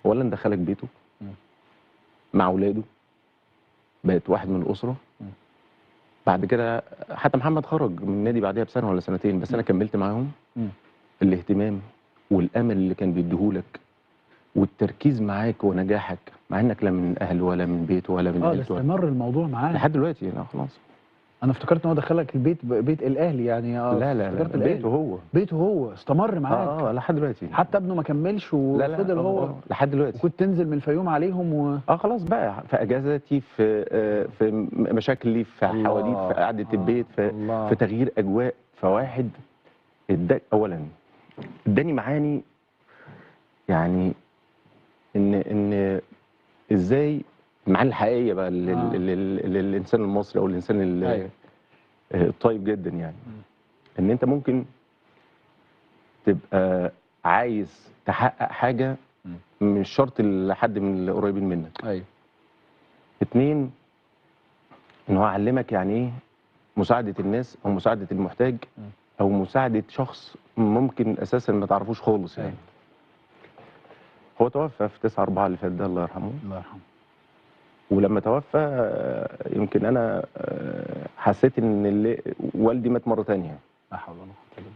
اولا دخلك بيته مع اولاده، بقت واحد من الاسرة. بعد كده حتى محمد خرج من النادي بعدها بسنة ولا سنتين، بس انا كملت معاهم. الاهتمام والامل اللي كان بيديهولك والتركيز معاك ونجاحك، مع انك لا من اهل ولا من بيت ولا من عيلته. استمر الموضوع معاه لحد دلوقتي. لا خلاص، انا افتكرت ان هو دخلك البيت، بيت الاهلي يعني. لا لا لا، بيته هو، بيته هو استمر معاك لحد دلوقتي. حتى ابنه ما كملش وفضل هو لحد دلوقتي. وكنت تنزل من الفيوم عليهم خلاص بقى في اجازاتي، في مشاكلي، في حواديت، في قعدة البيت، في تغيير اجواء. فواحد اولا اداني معاني، يعني ان ازاي المعاني الحقيقية بقى للانسان المصري او الانسان الطيب جدا، يعني ان انت ممكن تبقى عايز تحقق حاجة مش شرط لحد من القريبين منك. ايوه. 2، ان هو علمك يعني ايه مساعدة الناس او مساعدة المحتاج او مساعدة شخص ممكن اساسا ما تعرفوش خالص يعني. هو توفى في 9/4 اللي فات ده، الله يرحمه. الله يرحمه. ولما توفى يمكن انا حسيت ان والدي مات مرة ثانية. لا حول ولا قوة الا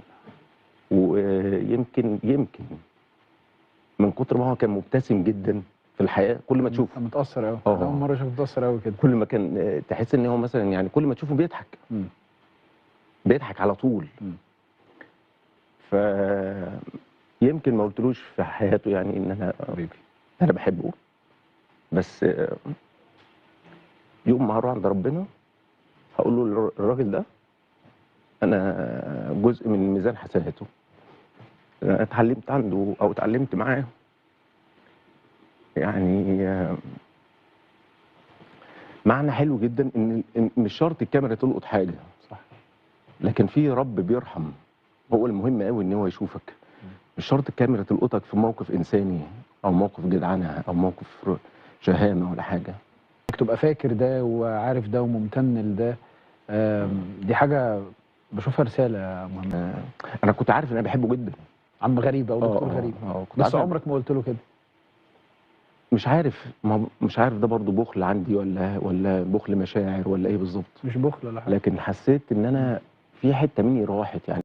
بالله. ويمكن من كتر ما هو كان مبتسم جدا في الحياة، كل ما تشوفه متاثر قوي. اول مرة اشوفه متاثر قوي كده. كل ما كان تحس ان هو مثلا يعني كل ما تشوفه بيضحك. بيضحك على طول. ف يمكن ما قلتلوش في حياته يعني ان انا حبيبي انا بحبه، بس يوم ما هروح عند ربنا هقول له الراجل ده انا جزء من ميزان حسناته، انا اتعلمت عنده او اتعلمت معاه. يعني معنى حلو جدا ان مش شرط الكاميرا تلقط حاجة، صح، لكن في رب بيرحم. هو المهم قوي ان هو يشوفك. مش شرط الكاميرا تلقطك في موقف انساني او موقف جدعنه او موقف شهامه ولا حاجة. تبقى فاكر ده وعارف ده وممتن لده، دي حاجة بشوفها رسالة مهمة. انا كنت عارف ان انا بحبه جدا، عم غريب او دكتور غريب، بس عمرك ما قلت له كده. مش عارف، مش عارف ده برضه بخل عندي ولا بخل مشاعر ولا ايه بالظبط. مش بخل ولا حاجة، لكن حسيت ان انا في حتة مني راحت يعني.